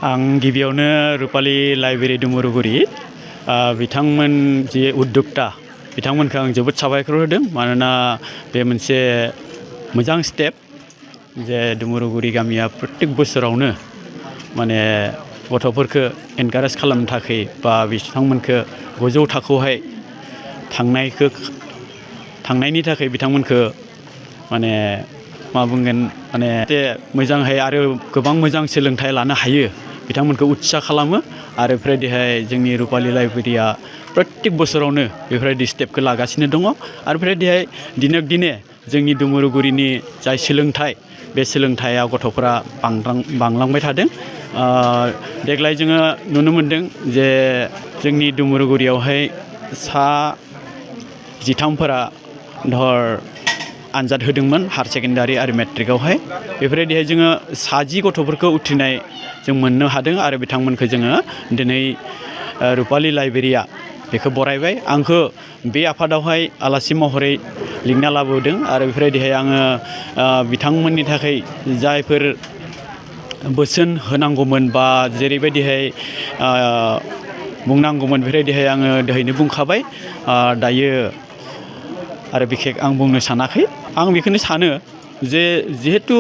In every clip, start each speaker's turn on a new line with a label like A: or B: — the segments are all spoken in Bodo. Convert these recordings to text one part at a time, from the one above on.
A: आं गिबियावनो रुपाली लाइब्रेरि दुमुरुगुरि बिथांमोन जे उद्योक्ता बिथांमोनखौ आं जोबोद साबायखर होदों मानोना बे मोनसे मोजां स्टेप जे दुमुरुगुरि गामिया प्रत्येक बोसोरावनो माने गथ'फोरखौ एनकारेज खालामनो थाखाय बा बिथांमोनखौ गोजौ थाखोआवहाय थांनायनि थाखाय बिथांमोनखौ माने मा बुंगोन माने मोजांहाय आरो गोबां मोजां सोलोंथाइ लानो हायो बिथांमोनखौ उत्सा खालामो आरो बेफोरबायदिहाय जोंनि रुपाली लाइब्रेरिया प्रत्येक बोसोरावनो बेफोरबायदि स्टेपखौ लागासिनो दङ आरो बेफोरबायदिहाय दिनक दिने जोंनि दुमुरुगुरिनि जाय सोलोंथाइ बे सोलोंथाइया गथ'फोरा बांलांबाय थादों देग्लाय जोङो नुनो मोनदों जे जोंनि दुमुरुगुरियावहाय सा 13फोरा आनजाद होदोंमोन हायार सेकेन्डारि आरो मेट्रिकआवहाय बेफोरबायदिहाय जोङो 10 गथ'फोरखौ उथ्रिनाय जों मोननो हादों आरो बिथांमोनखौ जोङो दिनै रुपाली लाइब्रेरिया बेखौ बरायबाय आंखौ बे आफादावहाय आलासि महरै लिंना लाबोदों आरो बेफोरबायदिहाय आङो बिथांमोननि थाखाय जायफोर बोसोन होनांगौमोन बा जेरैबायदिहाय बुंनांगौमोन बेफोरबायदिहाय आङो दहायनो बुंखाबाय दायो आरो बिखेख आं बुंनो सानाखै आं बेखौनो सानो जे जिहेतु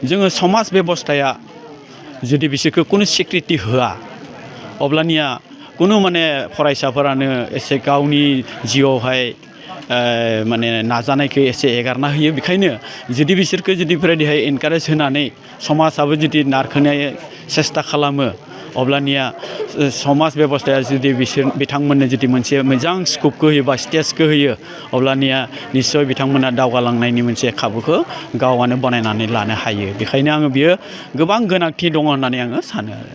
A: जोङो समाज बेबस्थाया जुदि बिसोरखौ कुनु सिक्रिटि होआ अब्लानिया कुनु माने फरायसाफोरानो एसे गावनि जिउआवहाय माने नाजानायखौ एसे एगारना होयो बेखायनो जुदि बिसोरखौ जुदि बेफोरबायदिहाय एनकारेज होनानै समाजाबो जुदि नारखोनो सेस्था खालामो अब्लानिया समाज बेबस्थाया जुदि बिथांमोननो जुदि मोनसे मोजां स्कपखौ होयो बा स्टेजखौ होयो अब्लानिया निस्सय बिथांमोना दावगालांनायनि मोनसे खाबुखौ गावआनो बानायनानै लानो हायो बेखायनो आङो बियो गोबां गोनांथि दङ होननानै आङो सानो